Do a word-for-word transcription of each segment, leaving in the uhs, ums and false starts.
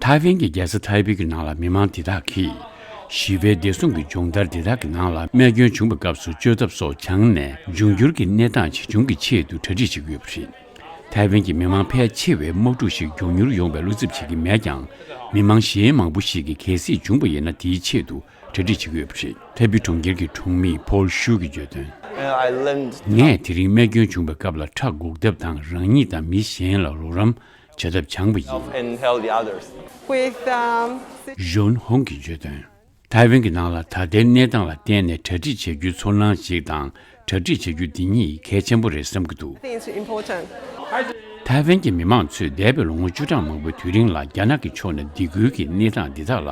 ཐའེ་ཝན་གྱི་རྒྱལ་ས་ཐའེ་པེ་གི་ནང་ལ་མི་མང་དེ་དག་གིས་ཞི་བའི་བདེ་སྲུང་གི་སྦྱོང་བརྡར་དེ་དག་གི་ནང་ལ་རྨས་སྐྱོན་བྱུང་བའི་སྐབས་སུ་བཅོས་ཐབས་སོགས་སྦྱངས་ནས་འབྱུང་འགྱུར་གྱི་གནས་སྟངས་ཇི་བྱུང་གི་ཆེད་དུ་གྲ་སྒྲིག་བྱེད་ཀྱི་ཡོད་པ་རེད། ཐའེ་ཝན་གྱི་མི་མང་ཕལ་ཆེ་བས་དམག་འཁྲུག་ཞིག་མགྱོགས་མྱུར་ཡོང་བའི་བློ་འཚབ་བྱེད་ཀྱི་མེད་ཀྱང་། མི་མང་གཞན་མང་པོ་ཞིག་གིས་གལ་སྲིད་བྱུང་བ་ཡིན་ན་དེའི་ཆེད་དུ་གྲ་སྒྲིག་བྱེད་ཀྱི་ཡོད་པ་རེད། ཐའེ་པེ་གྲོང་ཁྱེར་གྱི་གྲོང་མི་ཕོལ་ཤུ་གིས་བརྗོད་དོན། ངས་དེ་རིང་རྨས་སྐྱོན་བྱུང་བའི་སྐབས་ལ་ཁྲག་འགུག་ཐབས་དང་རང་ཉིད་དང་མི་གཞན་ལ་རོགས་རམ་བྱ་ཐབས་སྦྱངས་པ་ཡིན། ཇོན་ཧོང་གིས་བརྗོད་དོན། ཐའེ་ཝན་གྱི་ནང་ལ་ད་ལྟའི་གནས་སྟངས་ལ་བརྟེན་ནས་གྲ་སྒྲིག་བྱེད་རྒྱུའི་ཚོར་སྣང་ཞིག་དང་། གྲ་སྒྲིག་བྱེད་རྒྱུ་འདི་གཉིས་གལ་ཆེན་པོ་རེད་བསམ་གྱི་འདུག། ཐའེ་ཝན་གྱི་མི་མང་ཚོས་འདས་པའི་ལོ་ངོ་བཅུ་གྲངས་མང་པོའི་དུས་རིང་ལ་རྒྱ་ནག་གི་ཕྱོགས་ནས་སྡིགས་སྐུལ་གྱི་གནས་སྟངས་འདི་དག་ལ་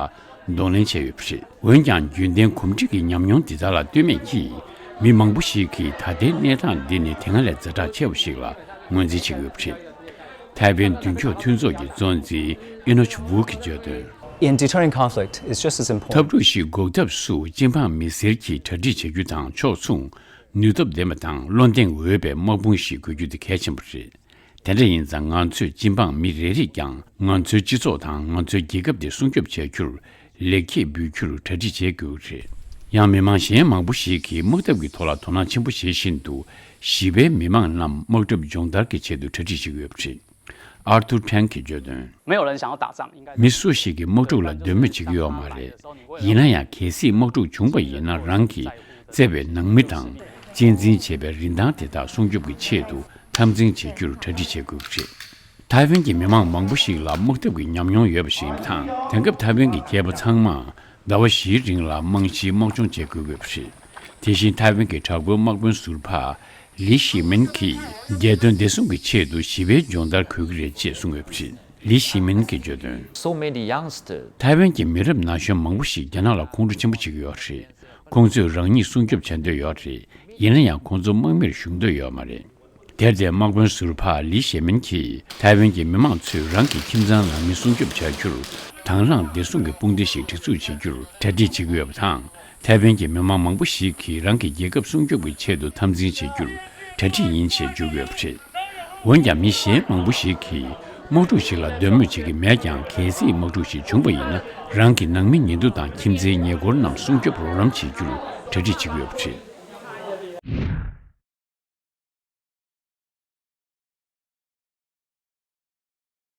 གདོང་ལེན་བྱས་ཡོད་པ་རེད། འོན་ཀྱང་རྒྱུན་ལྡན་གོམས་འདྲིས་ཀྱི་ཉམས་མྱོང་འདི་དག་ལ་ལྟོས་མེད་ཀྱིས། མི་མང་པོ་ཞིག་གིས་ད་ལྟའི་གནས་སྟངས་འདི་ནི་དེ་སྔ་ལས་ཛ་དྲག་ཆེ་བ་ཞིག་ལ་ངོས་འཛིན་བྱེད་ཀྱི་ཡོད་པ་རེད། ཐའེ་ཝན་མདུན་སྐྱོད་མཐུན་ཚོགས་ཀྱི་གཙོ་འཛིན་ཨི་ནོ་ཆི་ཝུ་གིས་བརྗོད་དོན། In deterring conflict is just as important. འཐབ་འཁྲུག་ཞིག་འགོག་ཐབས་སུ་སྤྱི་འབངས་མི་སེར་གྱིས་གྲ་སྒྲིག་བྱ་རྒྱུ་དང་། ཕྱོགས་མཚུངས་ནུས་སྟོབས་ལྡན་པ་དང་བློ་གདེང་འོས་པའི་དམག་དཔུང་ཞིག་དགོས་རྒྱུ་དེ་གལ་ཆེན་པོ་རེད། དེ་འདྲ་ཡིན་ཙང་ང་ཚོས་སྤྱི་འབངས་མི་རེ་རེས་ཀྱང་ང་ཚོའི་སྤྱི་ཚོགས་དང་ང་ཚོའི་རྒྱལ་ཁབ་དེ་སྲུང་སྐྱོབ་བྱ་རྒྱུར་ལེགས་སྐྱེས་འབུལ་རྒྱུར་གྲ་སྒྲིག་བྱེད་དགོས་ཀྱི་རེད། ཡང་མི་མང་གཞན་མང་པོ་ཞིག་གིས་དམག་འཐབ་ཀྱི་ཐོག་ལ་དོ་སྣང་ཆེན་པོ་བྱེད་བཞིན་དུ། ཞི་བའི་མི་མང་རྣམས་དམག་འཁྲབ་སྦྱོང་བརྡར་གྱི་ཆེད་དུ་གྲ་སྒྲིག་བྱེད་ཀྱི་ཡོད་པ་རེད། ཨར་ཐུར་ཁྲེང་གིས་བརྗོད་དོན། 没有人想要打仗，应该。 མི་སུ་ཞིག་གིས་དམག་འཁྲུག་ལ་འདོད་མོས་བྱེད་ཀྱི་ཡོད་མ་རེད། ཡིན་ན་ཡང་། གལ་སྲིད་དམག་འཁྲུག་བྱུང་བ་ཡིན་ན། རང་གི་བརྩེ་བའི་ནང་མི་དང་གཅེས་འཛིན་བྱེད་པའི་རིན་ཐང་དེ་དག་སྲུང་སྐྱོབ་ཀྱི་ཆེད་དུ་འཐབ་འཛིང་བྱེད་རྒྱུར་གྲ་སྒྲིག་བྱེད་དགོས་ཀྱི་རེད། ཐའེ་ཝན་གྱི་མི་མང་མང་པོ་ཞིག་ལ་དམག་འཐབ་ཀྱི་ཉམས་མྱོང་ཡོད་པ་ཞིག་ཡིན་པ་དང་། དེང་སྐབས་ཐའེ་ཝན་གྱི་སྐྱེས་པ་ཚང་མ་ཟླ་བ་བཞིའི་རིང་ལ་རྨང་གཞིའི་དམག་སྦྱོང་བྱེད་དགོས་ཀྱི་ཡོད་པ་རེད། དེ་བཞིན་ཐའེ་ཝན་གྱི་དྲག་པོའི་དམག་དཔོན་ཟུར་པ་ལི་ཞི་མིན་གྱིས་རྒྱལ་དོན་བདེ་སྲུང་གི་ཆེད་དུ་ཞི་བའི་སྦྱོང་བརྡར་དགོས་ཀྱི་རེད་ཅེས་གསུངས་ཡོད་པ་རེད། ལི་ཞི་མིན་གྱིས་བརྗོད་དོན། So many youngsters. ཐའེ་ཝན་གྱི་མི་རབས་ན་གཞོན་མང་པོ་ཞིག་རྒྱ་ནག་ལ་ཁོང་ཁྲོ་ཆེན་པོ་བྱེད་ཀྱི་ཡོད་རེད། ཁོང་ཚོས་རང་ཉིད་སྲུང་སྐྱོབ་བྱ་འདོད་ཡོད་རེད། ཡིན་ན་ཡང་ཁོང་ཚོ་དམག་མིར་ཞུགས་འདོད་ཡོད་མ་རེད། དེར་བརྟེན་དམག་དཔོན་ཟུར་པ་ལི་ཞེ་མིན་གྱིས་ཐའེ་ཝན་གྱི་མི་མང་ཚོས་རང་གི་ཁྱིམ་ཚང་ནང་མི་སྲུང་སྐྱོབ་བྱ་རྒྱུར་དང་བླངས་བདེ་སྲུང་གི་དཔུང་སྡེ་ཞིག་སྒྲིག་འཛུགས་བྱེད་རྒྱུར་གྲ་སྒྲིག་བྱེད་ཀྱི་ཡོད་པ་དང་། ཐའེ་ཝན་གྱི་མི་མང་མང་པོ་ཞིག་གིས་རང་གི་རྒྱལ་ཁབ་སྲུང་སྐྱོབ་ཀྱི་ཆེད་དུ་འཐབ་འཛིང་བྱེད་རྒྱུར་གྲ་སྒྲིག་ཡིན་ཞེས་བརྗོད་ཀྱི་ཡོད་པ་རེད། འོན་ཀྱང་། མི་གཞན་མང་པོ་ཞིག་གིས་དམག་འཁྲུག་ཞིག་ལ་འདོད་མོས་བྱེད་ཀྱི་མེད་ཀྱང་། གལ་སྲིད་དམག་འཁྲུག་ཞིག་བྱུང་བ་ཡིན་ན། རང་གི་ནང་མི་ཉེ་དུ་དང་ཁྱིམ་མཚེས་ཉེ་འཁོར་རྣམས་སྲུང་སྐྱོབ་རོགས་རམ་བྱེད་རྒྱུར་གྲ་སྒྲིག་བྱེད་ཀྱི་ཡོད་པ་རེད།